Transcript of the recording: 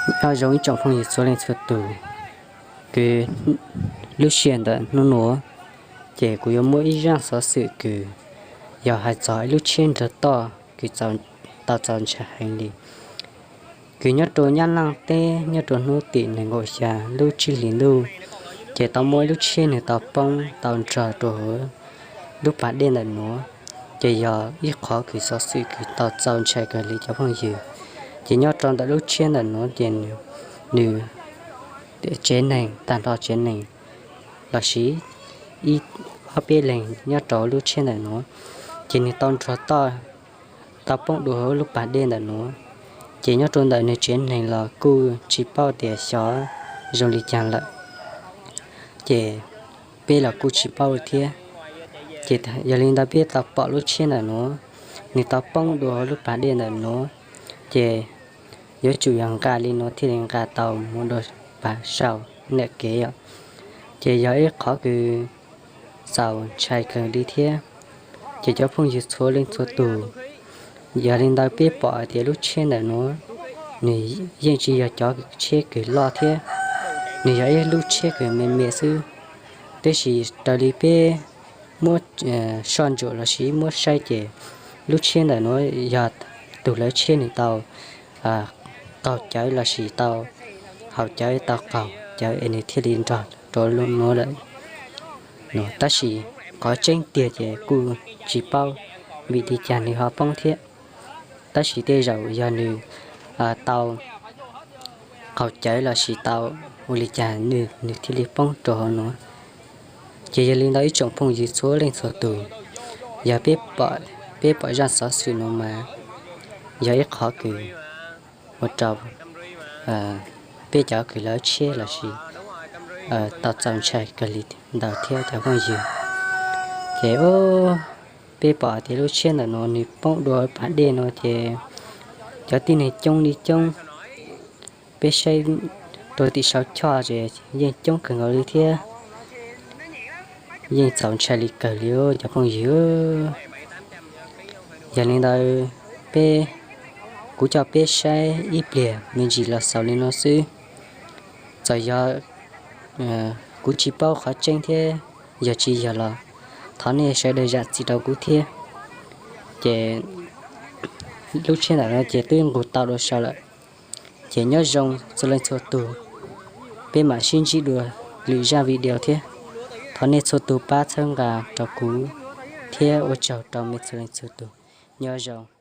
Nyob zoo ib tsoom phooj ywg txhua leej txhua tus, kws lub sij hawm ntawm hnub nuav ces kuv yuav muaj ib zaj xov xwm kws yog hais txog ib lub tsheb nrog toj kws tau txaus ntshai heev li. Kws nyob rua Nyab Laaj teb nyob rua hnub tim nees nkaum xya lub tsib hlis ntuj, ces tau muaj ib lub tsheb nwg tau poob tau nrog rua huv lub pas dej ntawm nuav. Ces yog ib qhov kws xov xwm kws tau txaus ntshai kawg li cov phooj ywg. Ces nyob rua ntawm lub tsheb ntawm nuav ces nwg tsev neeg, tag nrho tsev neeg lossis ib ob peb leeg nyob rua lub tsheb ntawm nuav, ces nwg tau nrog toj tau poob dua huv lub pas dej ntawm nuav. Ces nyob rua ntawm nwg tsev neeg los kuj tsis paub tias xyov zoo li caag lawm, ces peb los kuj tsis paub li thiab. Ces yog li ntawd peb tau pom lub tsheb ntawm nuav, nwg tau poob dua huv lub pas dej ntawm nuav, ces yuav tsum yog nqa li nuav thiaj li nqa tau mus dua pas sau nam kev os. Ces yog ib qhov kws txaus ntshai kawg li thiab. Ces cov phooj ywg txhua leej txhua tus, yog li ntawd peb pom hais tias lub tsheb ntawm nuav, nwg yeej tsis yog cov tsheb kws loj thiab, nwg yog ib lub tsheb kws me me xwb. Tab sis raws li peb muab soj ntsuam lossis muab saib ces lub tsheb ntawm nuav yog tug lawv tsheb nwg tau qaug cawv lossis tau haus cawv tau qaug cawv es nwg thiaj li nrog rua lub nuav lawm. Tab sis qhov tseeb tiag ces kuj tsis paub vim li cas nwg ho poob thiab. Tab sis tej zaum yog nwg tau qaug cawv lossis tau ua li cas nwg thiaj li poob rua huv nuav. Ces yog li ntawd ib tsoom phooj ywg txhua leej txhua tus, yog peb pom zaj xov xwm nuav mas yog ib qhov kws ua rau peb cov kws lawv tsheb lossis tau txaus ntshai kawg li ntawd thiab cov phooj ywg. Ces peb pom tias lub tsheb ntawm nuav nwg poob dua pas dej nuav ces cov tib neeg coob li coob. Peb saib rua tim saum choj ces yeej coob kawg nkaus li thiab, yeej txaus ntshai li kawg li cov phooj ywg. Yog li ntawd peb, kuv coj peb saib ib pliag me ntsis los xaus li nuav xwb. Txawm yog kuv tsis paub qhov tseeb thiab yog tsis yog los thov nej sawv daws zam txim rau kuv thiab. Ces lub tsheb ntawm no ces twb nqug tau dua sau lawm. Ces nyob zoo txhua leej txhua tus, peb mam sib ntsib dua lwm zaj video thiab. Thov nej txhua tus pab txhawb nqa rau kuv thiab ua tsaug rau mej txhua leej txhua tus. Nyob zoo.